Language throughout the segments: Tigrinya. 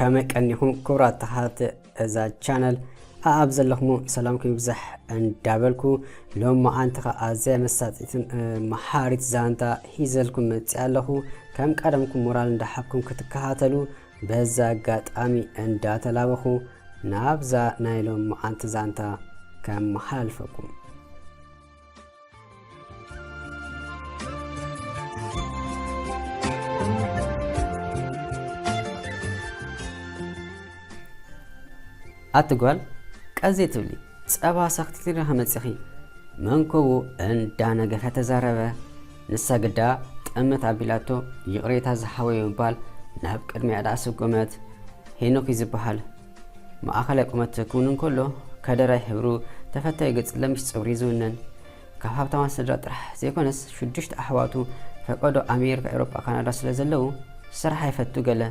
ከመይ ቀኒኹም ክቡራት ተኸታተልቲ እዛ ቻነል? ኣኣብ ዘለኹም ሰላምኩም ይብዛሕ እንዳበልኩ፣ ሎሚ መዓንቲ ከኣ ኣዝያ መሳጢትን፣ እ፣ መሓሪት ዛንታ ሒዘልኩም መጺኣ ኣለኹ። ከም ቀደምኩም ሞራል እንዳሓብኩም ክትከታተሉ በዛ ኣጋጣሚ እንዳተላበኹ፣ ናብዛ ናይ ሎም መዓንቲ ዛንታ ከመሓላልፈኩም። ኣቲ ጓል፣ ቀስ ዘይትብሊ፣ ጸባ ሰኽቲትኒ ዲኺ መጺኺ? መንኮቡ እንዳነገፈ ተዛረበ። ንሳ ግዳ ጥምት ኣቢላቶ፣ ይቕሬታ ዝሓወይ ብምባል ናብ ቅድሚኣ ደኣ ሰጎመት። ሄኖክ እዩ ዝበሃል። ማእኸላይ ቁመት ክውን እንከሎ፣ ከደራይ ሕብሩ፣ ተፈታዊ ገጽ፣ ለሚሽ ጸጉሪ ዝውነን። ካብ ሃብታማት ስድራ ጥራሕ ዘይኮነስ፣ ሽዱሽተ ኣሕዋቱ ፈቀዶ ኣሜሪካ፣ ኤውሮጳ፣ ካናዳ ስለ ዘለዉ፣ ስራሕ ኣይፈቱ ገለ።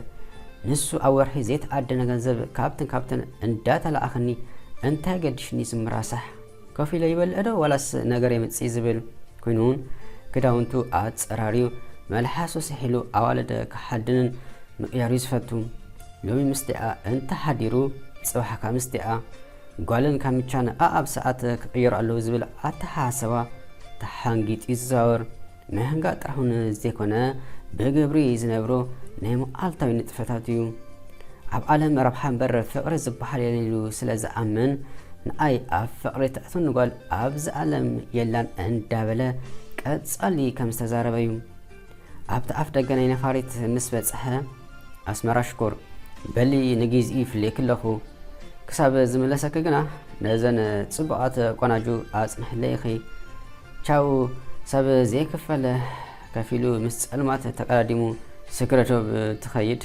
ንሱ ኣብ ወርሒ ዘይተኣደነ ገንዘብ ካብትን ካብትን እንዳተላኣኸኒ፣ እንታይ ገዲሽኒ ዝምራሳሕ? ኮፍ ኢለ ይበልዕ ዶ ዋላስ ነገር የምጽእ ዝብል ኮይኑ እውን፣ ክዳውንቱ ኣጸራርዩ፣ መልሓሱ ስሒሉ ኣዋልድ ክሓድንን ምቕያር እዩ ዝፈቱ። ሎሚ ምስቲኣ እንተሓዲሩ፣ ጽባሕ ካብ ምስቲኣ ጓልን ካምቻን ኣኣብ ሰዓት ክቕየሩ ኣለዉ ዝብል ኣተሓሳስባ ተሓንጊጡ እዩ ዝዘዋወር። ምህንጋጥ ጥራሕ እውን ዘይኮነ፣ ብግብሪ ዝነብሮ ናይ መዓልታዊ ንጥፈታት እዩ። ኣብ ዓለም ረብሓ እምበር ፍቕሪ ዝበሃል የለን ኢሉ ስለ ዝኣምን፣ ንኣይ ኣብ ፍቕሪ ትሕትኒ ጓል ኣብዚ ዓለም የላን እንዳበለ ቀጻሊ ከም ዝተዛረበ እዩ። ኣብቲ ኣፍ ደገ ናይ ነፋሪት ምስ በጽሐ፣ ኣስመራ ሽኮር፣ በሊ ንግዜኡ ይፍልየኪ ኣለኹ። ክሳብ ዝምለሰኪ ግና ነዘን ጽቡቓት ቆናጁ ኣጽንሕለይ ኢኺ። ቻው። ሰብ ዘይክፈል ከፊሉ ምስ ጸልማት ተቀዳዲሙ ስግረ ዶብ ትኸይድ።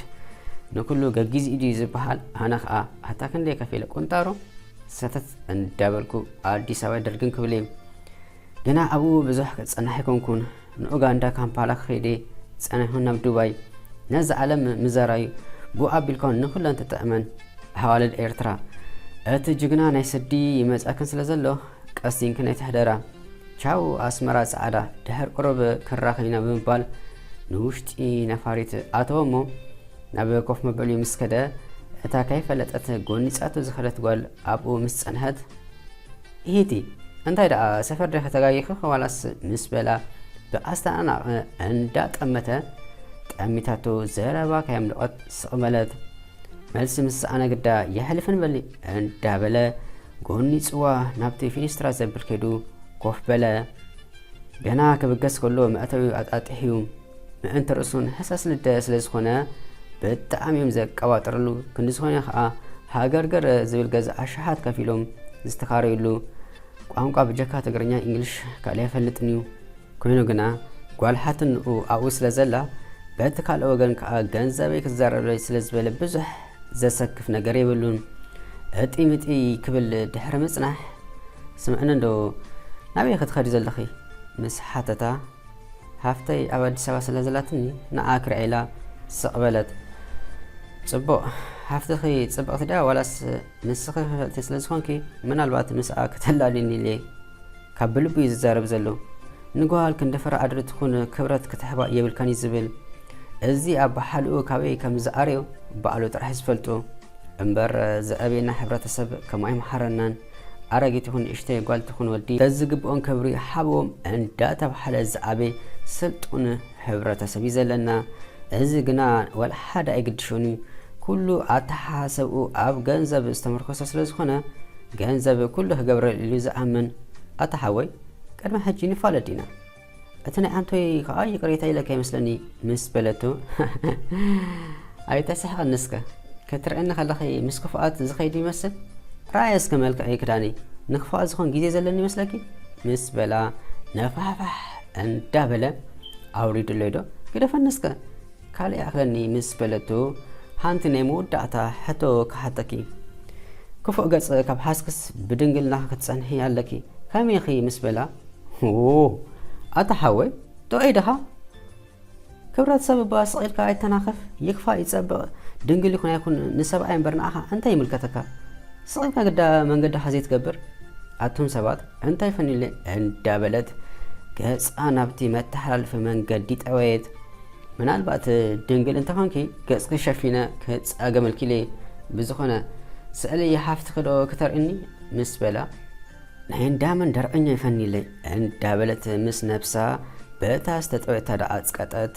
ንኩሉ ገጊዝኡ ድዩ ዝበሃል? ኣነ ኸኣ ኣታ ክንደይ ከፊለ ቁንጣሮ ሰተት እንዳበልኩ ኣዲስ ኣበባ ደርግን ክብል እየ። ግና ኣብኡ ብዙሕ ክጸንሕ ኣይኮንኩን። ንኡጋንዳ ካምፓላ ክኸይድ እየ ጸኒሑ ናብ ዱባይ። ነዚ ዓለም ምዘራዩ ብኡ ኣቢልካ ንኹለን ትጥዕመን ኣዋልድ ኤርትራ። እቲ ጅግና ናይ ስዲ ይመጻክን ስለ ዘሎ ቀሲንክን ኣይትሕደራ። ቻው ኣስመራ ጻዕዳ፣ ድሕር ቁሩብ ክራኸብ ኢና ብምባል ንውሽጢ ነፋሪት ኣተወ እሞ ናብ ኮፍ መበሊኡ ምስ ከደ፣ እታ ከይፈለጠት ጎኒጻቶ ዝኸደት ጓል ኣብኡ ምስ ጸንሐት፣ ኢሂቲ፣ እንታይ ደኣ ሰፈር ዲኺ ተጋጊኺ ዋላስ? ምስ በላ ብኣስተናናቕ እንዳጠመተ ጠሚታቶ ዘረባ ከየምለቖት ስቕ በለት። መልሲ ምስ ሰኣነ ግዳ የሕልፍን በሊ እንዳበለ ጎኒጽዋ ናብቲ ፊኒስትራ ዘብል ከይዱ ኮፍ በለ። ገና ክብገስ ከሎ መእተዊ ኣጣጢሑ እዩ። ምእንቲ ርእሱን ህሰስ ልደ ስለ ዝኾነ ብጣዕሚ እዮም ዘቀባጥርሉ። ክንዲ ዝኾነ ኸኣ ሃገርገር ዝብል ገዛ ኣሽሓት ከፊሎም ዝተኻረዩሉ። ቋንቋ ብጀካ ትግርኛ፣ እንግሊሽ ካልእ ኣይፈልጥን እዩ። ኮይኑ ግና ጓል ሓትንኡ ኣብኡ ስለ ዘላ፣ በቲ ካልእ ወገን ከኣ ገንዘበይ ክዛረበለይ ስለ ዝበለ ብዙሕ ዘሰክፍ ነገር የብሉን። እጢ ምጢ ክብል ድሕሪ ምጽናሕ፣ ስምዕኒ እንዶ፣ ናበይ ክትኸዲ ዘለኺ? ምስ ሓተታ፣ ሃፍተይ ኣብ ኣዲስ ኣበባ ስለ ዘላትኒ ንዓ ክሪኣ ኢላ ስቕ በለት። ጽቡቕ፣ ሃፍትኺ ጽብቕቲ ድያ ዋላስ ንስኺ ክፍእቲ ስለ ዝኾንኪ ምናልባት ምስኣ ከተላልዩኒ ኢለ እየ። ካብ ብልቡ እዩ ዝዛረብ ዘሎ። ንጓል ክንዲ ፈራ ኣድሪ ትኹን ክብረት ክትሕባ የብልካን እዩ ዝብል። እዚ ኣበሓልኡ ካበይ ከም ዝኣረዮ ባዕሉ ጥራሕ እዩ ዝፈልጦ። እምበር ዘዕበየና ሕብረተሰብ ከምኡ ኣይመሓረናን። ኣረጊት ይኹን ንእሽተይ፣ ጓል ትኹን ወዲ፣ በዝግብኦም ክብሪ ሃብዎም እንዳተባህለ ዝዓበየ ስልጡን ሕብረተሰብ እዩ ዘለና። እዚ ግና ወላ ሓደ ኣይግድሾን እዩ። ኩሉ ኣተሓሳስብኡ ኣብ ገንዘብ ዝተመርኮሰ ስለ ዝኾነ፣ ገንዘብ ኩሉ ክገብረሉ ኢሉ ዝኣምን። ኣታ ሓወይ፣ ቅድሚ ሕጂ ንፋለጥ ኢና። እቲ ናይ ኣንቶይ ከኣ ይቕሬታ ኢለካ ይመስለኒ ምስ በለቶ፣ ኣይተስሕቐኒ እስከ። ክትርእየኒ ከለኺ ምስ ክፉኣት ዝኸይድ ይመስል? ረኣየ እስከ መልክዐይ ክዳነይ። ንክፉኣት ዝኾን ግዜ ዘለኒ ይመስለኪ? ምስ በላ ነፋሕፋሕ እንዳበለ፣ ኣውሪድለይ ዶ? ግደፈኒ እስከ። ካልእ ይኣኽለኒ ምስ በለቶ፣ ሓንቲ ናይ መወዳእታ ሕቶ ክሓተኪ። ክፉእ ገጽ ካብ ሓዝክስ ብድንግልና ክትጸንሒ ኣለኪ። ከመይ ኢኺ ምስ በላ፣ ዎ፣ ኣታ ሓወይ፣ ጥዑይ ድኻ? ክብረት ሰብ እባ ስቕ ኢልካ ኣይተናኸፍ። ይክፋእ ይጸብቕ፣ ድንግል ይኹን ኣይኹን ንሰብኣይ እምበር ንዓኻ እንታይ ይምልከተካ? ስቕ ኢልካ ግዳ መንገድኻ ዘይትገብር? ኣቱም ሰባት እንታይ ፈኒለ እንዳበለት ገጻ ናብቲ መተሓላለፊ መንገዲ ጠወየት። ምናልባት ድንግል እንተኾንኪ ገጽኪ ሸፊነ ክጻገመልኪ ኢለ። ብዝኾነ ስእሊ ሓፍትኺ ዶ ክተርእኒ? ምስ በላ፣ ናይ እንዳ መን ደርዕኛ ይፈንይለይ እንዳበለት ምስ ነብሳ በታ ዝተጠወየታ ደኣ ኣጽቀጠት።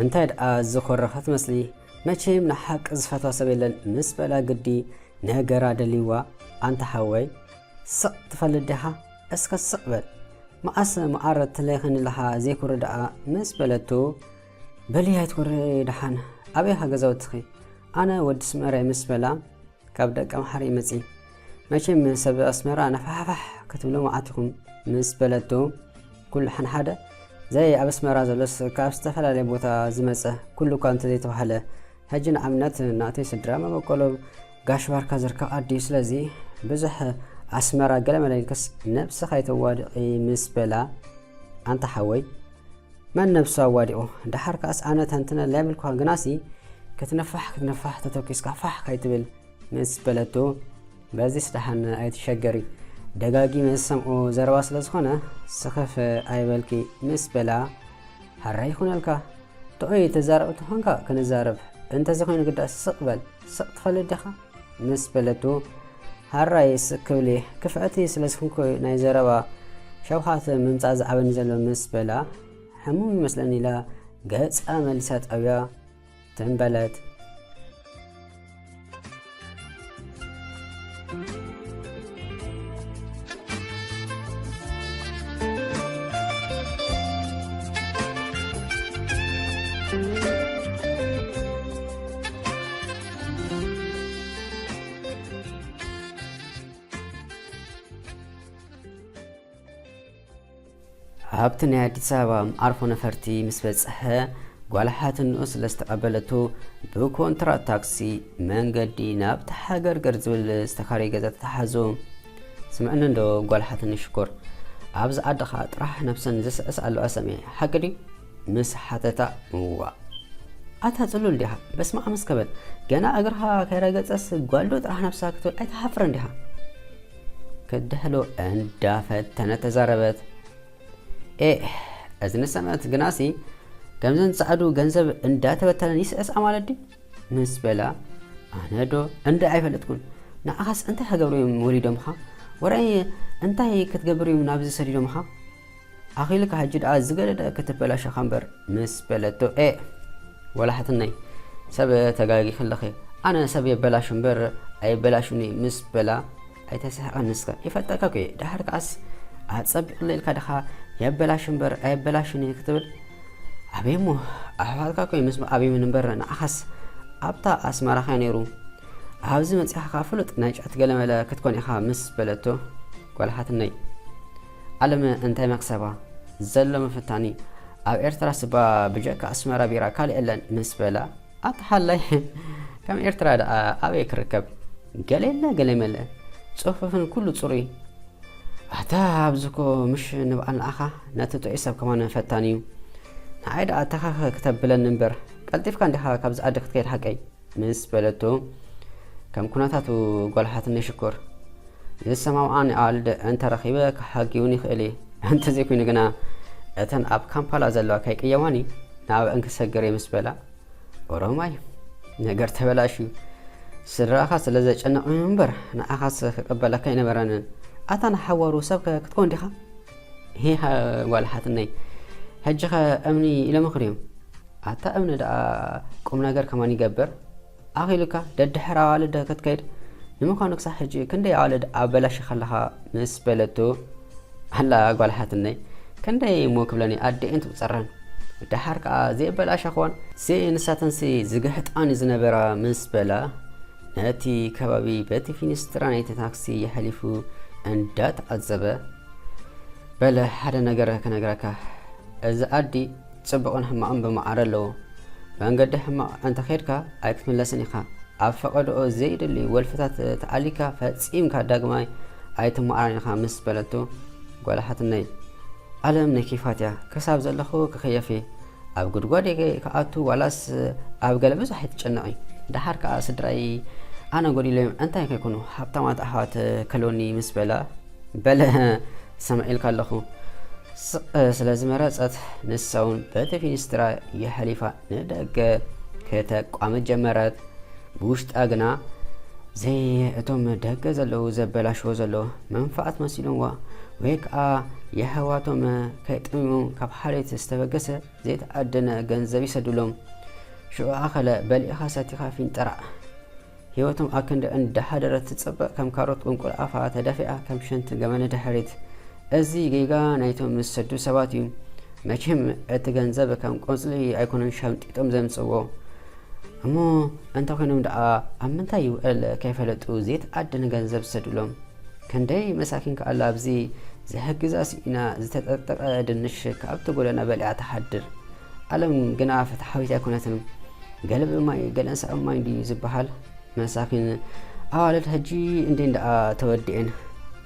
እንታይ ደኣ ዝኾረኸት መስሊ? መቸም ንሓቂ ዝፈትዋ ሰብ የለን ምስ በላ ግዲ ነገራ ደልይዋ። ኣንታ ሓወይ፣ ስቕ ትፈልጥ ዲኻ? እስከ ስቕ በል። መኣስ መዓር ትለይኸኒ ኣለኻ ዘይኩሪ ደኣ ምስ በለቱ፣ በሊ ኣይትኩሪ ደሓን። ኣበይ ኢኻ ገዛውትኺ? ኣነ ወዲ ስመረ ምስ በላ፣ ካብ ደቀ ምሓር ይመጺ። መቸም ሰብ ኣስመራ ነፋሕፋሕ ክትብሉ መዓት ኢኹም ምስ በለቱ፣ ኩሉ ሓንሓደ ዘይ ኣብ ኣስመራ ዘሎስ ካብ ዝተፈላለየ ቦታ ዝመጸ ኩሉ እኳ እንተዘይተባህለ፣ ሕጂ ንኣብነት ናተይ ስድራ መበቆሎም ጋሽ ባርካ ዝርከብ ዓዲ እዩ። ስለዚ ብዙሕ ኣስመራ ገለመለ ኢልክስ ነብስኻ ኣይተዋድቒ ምስ በላ፣ ኣንታ ሓወይ፣ መን ነብሱ ኣዋዲቑ? ደሓር ከኣስ ኣነ ተንትነላ የብልኩኻ፣ ግናሲ ክትንፋሕ ክትንፋሕ ተተኪስካ ፋሕ ከይትብል ምስ በለቱ፣ በዚስ ደሓን ኣይትሸገሪ፣ ደጋጊመ ዝሰምዖ ዘረባ ስለ ዝኾነ ስኽፍ ኣይበልኪ ምስ በላ፣ ሕራይ ይኹነልካ፣ ጥዑይ ተዛራቢ ተኾንካ ክንዛረብ፣ እንተዘይኮይኑ ግዳ ስቕ በል፣ ስቕ ትፈልጥ ዲኻ? ምስ በለቱ፣ ሕራይ ስቕ ክብል እየ፣ ክፍዕቲ ስለ ዝኾንኩ ናይ ዘረባ ሸውሃት ምምጻእ ዝዓበኒ ዘሎ ምስ በላ፣ ሕሙም ይመስለኒ ኢላ ገጻ መሊሳ ጠብያ ትም በለት። ኣብቲ ናይ ኣዲስ ኣበባ መዓርፎ ነፈርቲ ምስ በጽሐ፣ ጓል ሓትንኡ ስለ ዝተቐበለቱ፣ ብኮንትራት ታክሲ መንገዲ ናብቲ ሓገርገር ዝብል ዝተኻረየ ገዛ ተታሓዙ። ስምዕኒ እንዶ ጓል ሓትኒ ሽኮር፣ ኣብዚ ዓድኻ ጥራሕ ነብሰን ዝስዕስ ኣለዋ ሰሚዐ፣ ሓቂ ድዩ? ምስ ሓተታ፣ እዋ። ኣታ ጽሉል ዲኻ? በስመ ኣብ እስከ በል። ገና እግርኻ ከይረገጸስ ጓልዶ ጥራሕ ነብሳ ክትብል ኣይትሓፍርን ዲኻ? ክትድሕሎ እንዳፈተነት ተዛረበት። ኤ፣ እዝኒ ሰምዐት ግናሲ፣ ከምዘን ጻዕዱ ገንዘብ እንዳተበተነን ይስዕስዓ ማለት ድዩ? ምስ በላ፣ ኣነ ዶ እንዳ ኣይፈለጥኩን። ንዓኻስ እንታይ ክገብሩ እዮም ወሊዶምኻ? ወራይ እንታይ ክትገብር እዮም ናብዚ ሰዲዶምኻ? ኣኺልካ ሕጂ ደኣ ዝገደደ ክትበላሸኻ እምበር፣ ምስ በለቶ፣ ኤ፣ ወላሕትነይ፣ ሰብ ተጋጊኺ ኣለኺ። ኣነ ሰብ የበላሹ እምበር ኣየበላሹኒ ምስ በላ፣ ኣይተስሕቐኒ እስከ፣ ይፈልጠካ እኮ እየ። ደሓር ከኣስ ኣጸቢቕለ ኢልካ ዲኻ የበላሹ እምበር ኣየበላሹኒ ክትብል? ኣበይ እሞ፣ ኣሕዋትካ እኮ እዮም ምስ ኣብዮም እምበር፣ ንዓኻስ ኣብታ ኣስመራኻ ነይሩ። ኣብዚ መጺኻ ከኣ ፍሉጥ ናይ ጫት ገለመለ ክትኮን ኢኻ ምስ በለቶ፣ ጓል ሓትነይ፣ ዓለም እንታይ መኽሰባ? ዘሎ ምፍታን እዩ። ኣብ ኤርትራ ስባ ብጀካ ኣስመራ ቢራ ካልእ የለን ምስ በላ፣ ኣታ ሓላይ፣ ከም ኤርትራ ደኣ ኣበይ ክርከብ? ገለ የለ ገለ መለ፣ ጽፉፍን ኩሉ ጽሩይ። ኣታ ኣብዚ እኮ ምሽ ንበዓል ንዓኻ ነቲ ጥዑይ ሰብ ከማን ፈታኒ እዩ። ንዓይ ደኣ ተኸኸ ክተብለኒ እምበር፣ ቀልጢፍካ እንዲኻ ካብዚ ዓዲ ክትከይድ ሓቀይ? ምስ በለቶ፣ ከም ኩነታቱ ጓል ሓትነይ ሽኮር፣ ዝሰማምዓኒ ኣዋልድ እንተረኺበ ክሓግዩኒ ይኽእል እየ። እንተዘይኮይኑ ግና እተን ኣብ ካምፓላ ዘለዋ ከይቅየማኒ ናብአን ክሰግር እየ ምስ በላ፣ ኦሮማይ፣ ነገር ተበላሽዩ። ስድራኻ ስለ ዘጨነቑ እምበር ንዓኻስ ክቕበለካ ኣይነበረንን። ኣታ ንሓዋሩ ሰብከ ክትኮን ዲኻ? ሄሃ ጓል ሓትነይ፣ ሕጂኸ እምኒ ኢሎምኺ ድዮም? ኣታ እምኒ ደኣ ቁም ነገር ከማን ይገብር። ኣኺሉካ ደድሕር ኣዋልድ ክትከይድ። ንምዃኑ ክሳብ ሕጂ ክንደይ ኣዋልድ ኣበላሺኻ ኣለኻ? ምስ በለቶ፣ ኣላ ጓል ሓትነይ፣ ክንደይ እሞ ክብለኒ ኣደኤን ትቁጸረን። ደሓር ከኣ ዘየበላሸኽወን፣ ዘይ ንሳተንሲ ዝግሕጣኒ ዝነበራ ምስ በላ፣ ነቲ ከባቢ በቲ ፊኒስትራ ናይቲ ታክሲ የሕሊፉ እንዳተዓዘበ፣ በለ ሓደ ነገር ክነግረካ። እዚ ዓዲ ጽቡቕን ሕማቕን ብመዓረ ኣለዎ። መንገዲ ሕማቕ እንተ ኸድካ ኣይክትምለስን ኢኻ። ኣብ ፈቐድኦ ዘይደሊ ወልፍታት ተኣሊካ ፈጺምካ ዳግማይ ኣይትመዓራን ኢኻ ምስ በለቶ፣ ጓል ሓትነይ፣ ዓለም ናይ ኬፋት እያ። ክሳብ ዘለኹ ክኽየፍ እየ። ኣብ ጉድጓድ እየ ክኣቱ ዋላስ ኣብ ገለ ብዙሕ ኣይትጨነቒ። ደሓር ከኣ ስድራይ ኣነ ጎዲለዮም እንታይ ከይኮኑ ሃብታማት ኣሕዋት ከሎኒ ምስ በላ፣ በለ ሰማዒልካ ኣለኹ። ስቕ ስለ ዝመረጸት፣ ንሳ እውን በቲ ፊኒስትራ የሕሊፋ ንደገ ከተቋምት ጀመረት። ብውሽጣ ግና፣ "ዘይ እቶም ደገ ዘለዉ ዘበላሽዎ ዘሎ መንፋዓት መሲሎምዋ፣ ወይ ከኣ የሕዋቶም ከይጠሚሞም ካብ ሓሌት ዝተበገሰ ዘይተኣደነ ገንዘብ ይሰዱሎም። ሽዑ ኣኸለ በሊዕኻ ሰቲኻ ፊንጠራዕ። ህይወቶም ኣክንዲ እንዳሓደረት ትጽበ ከም ካሮት ቁንቁል ኣፋ ተደፊኣ ከም ሸንቲ ገመል ንድሕሪት። እዚ ጌጋ ናይቶም ዝሰዱ ሰባት እዩ። መቸም እቲ ገንዘብ ከም ቆጽሊ ኣይኮነን ሸምጢጦም ዘምጽዎ። እሞ እንተ ኮይኖም ደኣ ኣብ ምንታይ ይውዕል ከይፈለጡ ዘይተኣደነ ገንዘብ ዝሰዱሎም? ክንደይ መሳኪን ከኣላ ኣብዚ ዝሕግዛ ስኢና ዝተጠጠቐ ድንሽ ካብቲ ጎደና በሊዓ ትሓድር። ዓለም ግና ፍትሓዊት ኣይኮነትን። ገለ ብማይ ገለ እንስሳ ብማይ እንድዩ ዝበሃል። መሳኪን ኣዋልድ ሕጂ እንዴን ደኣ ተወዲኤን።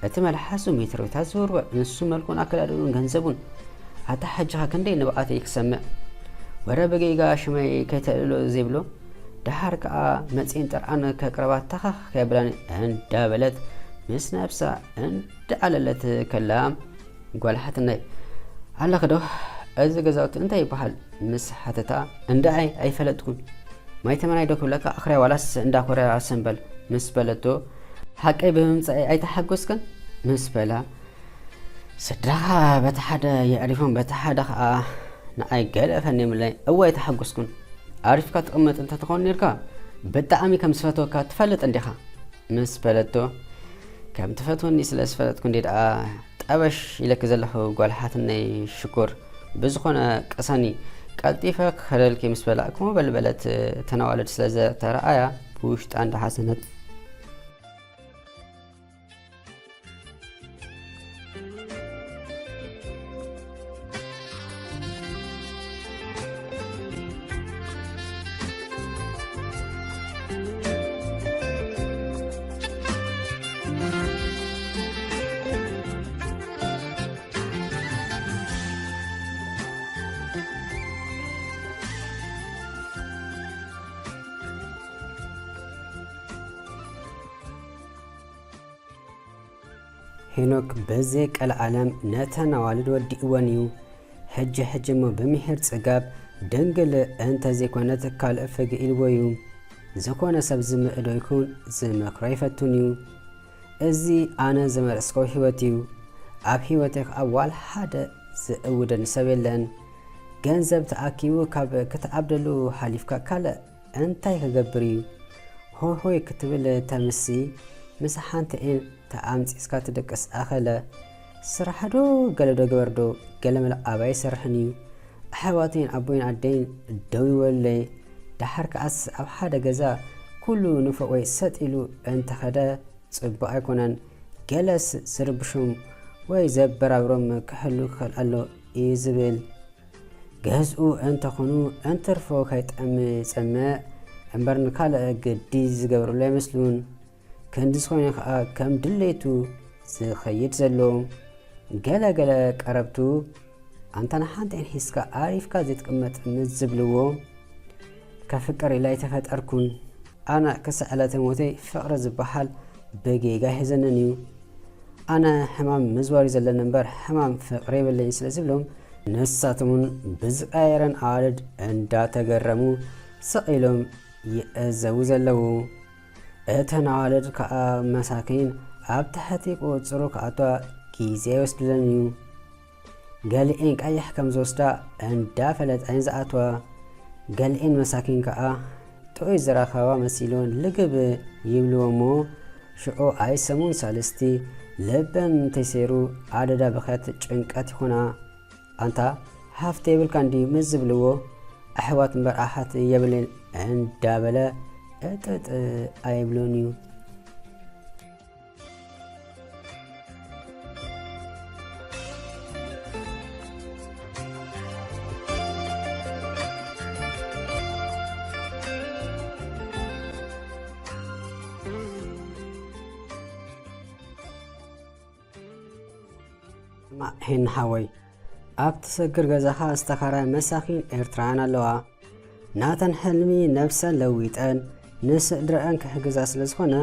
እቲ መልሓሱ ሜትሮታት ዝውርወዕ ንሱ መልኩን ኣከዳድኑን ገንዘቡን። ኣታ ሕጂኻ ክንደይ ንብዓተይ ክሰምዕ። ወረ ብጌጋ ሽመይ ከይተልእሎ ዘይብሎ። ደሓር ከኣ መጺኤን ጥርዓን ከቅረባ ታኻኽ ከየብላን እንዳበለት ምስ ነብሳ እንዳዓለለት ከላ፣ ጓል ሓትነይ፣ ኣለኺ ዶ? እዚ ገዛውቲ እንታይ ይበሃል? ምስ ሓተታ፣ እንድዒ ኣይፈለጥኩን። ማይ ተመናይ ዶ ክብለካ ኣኽርያ ዋላስ እንዳ ኮርያ ሰምበል? ምስ በለቶ፣ ሓቀይ ብምምጻኤ ኣይተሓጎስክን? ምስ በላ፣ ስድራኻ በቲ ሓደ የዕሪፎም በቲ ሓደ ኸኣ ንዓይ ገለ ፈንዮምለይ። እወ ኣይተሓጎስኩን። ኣሪፍካ ትቕመጥ እንተትኸውን ኔርካ ብጣዕሚ ከም ዝፈትወካ ትፈልጥ እንዲኻ። ምስ በለቶ፣ ከም ትፈትወኒ ስለ ዝፈለጥኩ እንዴ ደኣ ጠበሽ ኢለኪ ዘለኹ ጓል ሓትነይ ሽኮር። ብዝኾነ ቅሰኒ፣ ቀልጢፈ ክኸደልኪ ምስ በላ፣ ከምኡ በል በለት። እተን ኣዋልድ ስለ ዘተረኣያ ብውሽጣ እንዳሓዘነት። ሄኖክ በዘይ ቀልዓለም ነተን ኣዋልድ ወዲእወን እዩ። ሕጂ ሕጂ እሞ ብምሒር ጽጋብ ድንግል እንተ ዘይኮነት ካልእ ፍግእ ኢልዎ እዩ። ዝኾነ ሰብ ዝምእዶ ይኹን ዝመኽሮ ኣይፈቱን እዩ። እዚ ኣነ ዝመረጽኮ ህይወት እዩ። ኣብ ህይወተይ ከኣ ዋላ ሓደ ዝእውደኒ ሰብ የለን። ገንዘብ ተኣኪቡ ካብ ክትዓብደሉ ሓሊፍካ ካልእ እንታይ ክገብር እዩ? ሆይ ሆይ ክትብል ተምሲ፣ ምስ ሓንቲ ዒን ተኣምጺስካ ትድቅስ ኣኸለ። ስራሕ ዶ ገለ ዶ ግበር ዶ፣ ገለመለ ኣባይ ይሰርሕን እዩ። ኣሕዋተይን ኣቦይን ኣደይን ደው ይበሉለይ። ደሓር ከኣስ ኣብ ሓደ ገዛ ኩሉ ንፉዕ ወይ ሰጥ ኢሉ እንተኸደ ጽቡቕ ኣይኮነን። ገለስ ዝርብሾም ወይ ዘበራብሮም ክሕሉ ክኽእል ኣሎ እዩ ዝብል። ገዝኡ እንተኾኑ እንትርፎ ከይጠሚ ይጸምእ እምበር ንካልእ ግዲ ዝገብረሉ ኣይመስሉን። ክንዲ ዝኾነ ከኣ ከም ድሌቱ ዝኸይድ ዘሎ። ገለ ገለ ቀረብቱ ኣንታ ንሓንቲ ዒን ሒዝካ ኣሪፍካ ዘይትቅመጥ ምስ ዝብልዎ፣ ከፍቅር ኢለ ኣይተፈጠርኩን። ኣነ ክሳዕ ዕለተ ሞተይ ፍቅሪ ዝበሃል ብጌጋ ኣይሕዘንን እዩ። ኣነ ሕማም ምዝዋር እዩ ዘለኒ እምበር ሕማም ፍቅሪ የብለይን ስለ ዝብሎም፣ ንሳቶም እውን ብዝቀያየረን ኣዋልድ እንዳተገረሙ ስቕ ኢሎም ይዕዘቡ ዘለዉ። እተን ኣዋልድ ከኣ መሳኪን ኣብ ትሕቲ ቁጽጽሩ ክኣትዋ ግዜ ኣይወስድለን እዩ። ገሊኤን ቀይሕ ከም ዝወስዳ እንዳፈለጣ እየን ዝኣትዋ። ገሊኤን መሳኪን ከኣ ጥዑይ ዝረኸባ መሲልወን ልግብ ይብልዎ እሞ ሽዑ ኣይሰሙን ሳልስቲ ልበን እንተይሰይሩ ኣደዳ ብኽያት ጭንቀት ይኾና። ኣንታ ሃፍቲ የብልካን ድዩ ምስ ዝብልዎ፣ ኣሕዋት እምበር ኣሓት የብልን እንዳበለ እጥጥ ኣይብሎን እዩ። ስማዕ ሄኒ ሓወይ፣ ኣብ ትሰግር ገዛኻ ዝተኻራያ መሳኺን ኤርትራውያን ኣለዋ። ናተን ሕልሚ ነብሰን ለዊጠን ንስድረአን ክሕግዛ ስለ ዝኾነ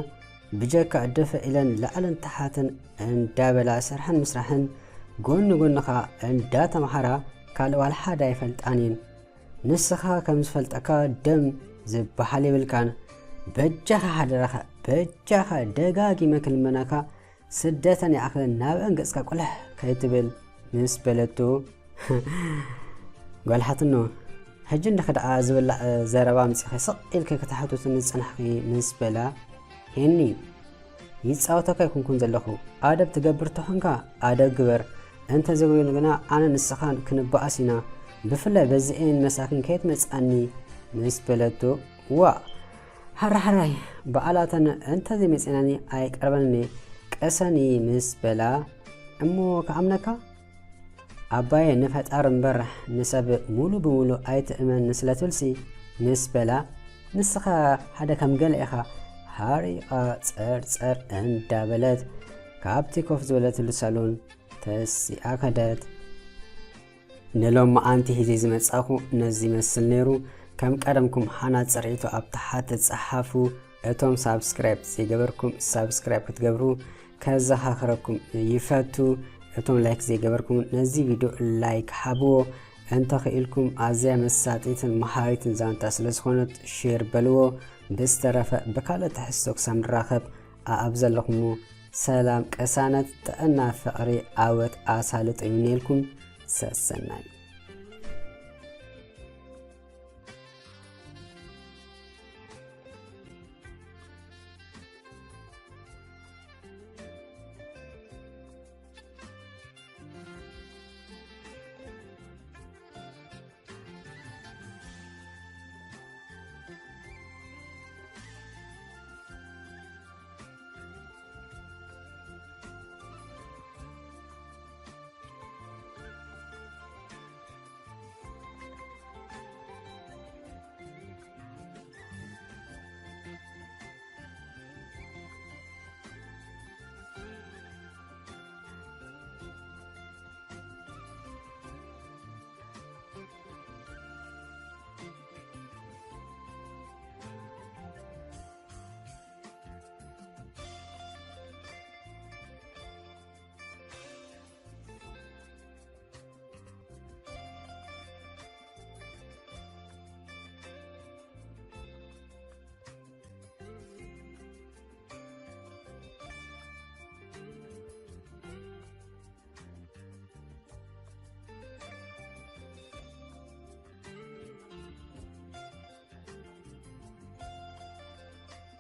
ብጀካ ደፈ ኢለን ላዕልን ታሓትን እንዳበላ ሰርሐን ምስራሕን ጎኒ ጎኒ ኸኣ እንዳተምሃራ ካልእ ዋላ ሓደ ኣይፈልጣን እየን። ንስኻ ከም ዝፈልጠካ ደም ዝበሃል የብልካን። በጃኻ ሓደራኻ፣ በጃኻ ደጋጊመ ክልመነካ ስደተን ይኣኽለን ናብአን ገጽካ ቁልሕ ከይትብል ምስ በለቱ፣ ጓል ሓትኖ፣ ሕጂ እንዲኺ ደኣ ዝብላዕ ዘረባ ኣምጺኺ ስቕ ኢልኪ ክትሓትትኒ ዝጸናሕኪ ምስ በላ፣ ሄኒ፣ ይጻወተካ ኣይኮንኩን ዘለኹ። ኣደብ ትገብር ተኾንካ ኣደብ ግበር። እንተ ዘይኮይኑ ግና ኣነ ንስኻን ክንበኣስ ኢና። ብፍላይ በዚኤን መሳኪን ከየትመጽኣኒ ምስ በለቶ፣ ዋእ፣ ሓራሓራይ በኣላተን እንተ ዘይመጺናኒ ኣይቀርበንን እየ። ቅሰኒ ምስ በላ፣ እሞ ክኣምነካ? ኣባየ ንፈጣሪ እምበር ንሰብ ሙሉ ብሙሉ ኣይትእመን ስለ ትብልሲ ምስ በላ፣ ንስኻ ሓደ ከም ገለ ኢኻ። ሓሪቓ ጸርጸር እንዳበለት ካብቲ ኮፍ ዝበለትሉ ሳሎን ተሲኣ ከደት። ንሎማዓንቲ ሒዘ ዝመጻኹ ነዚ ይመስል ነይሩ። ከም ቀደምኩም ሃናጺ ርእይቶ ኣብ ታሕቲ ጸሓፉ። እቶም ሳብስክራይብ ዘይገበርኩም ሳብስክራይብ ክትገብሩ ከዘኻኽረኩም ይፈቱ። እቶም ላይክ ዘይገበርኩም ነዚ ቪድዮ ላይክ ሃብዎ። እንተኽኢልኩም ኣዝያ መሳጢትን መሃሪትን ዛንታ ስለ ዝኾነት ሼር በልዎ። ብዝተረፈ ብካልእ ትሕዝቶ ክሳብ ንራኸብ ኣኣብ ዘለኹሞ ሰላም፣ ቅሳነት፣ ጥዕና፣ ፍቕሪ፣ ዓወት ኣሳልጦ ይምነየልኩም። ሰሰናዩ።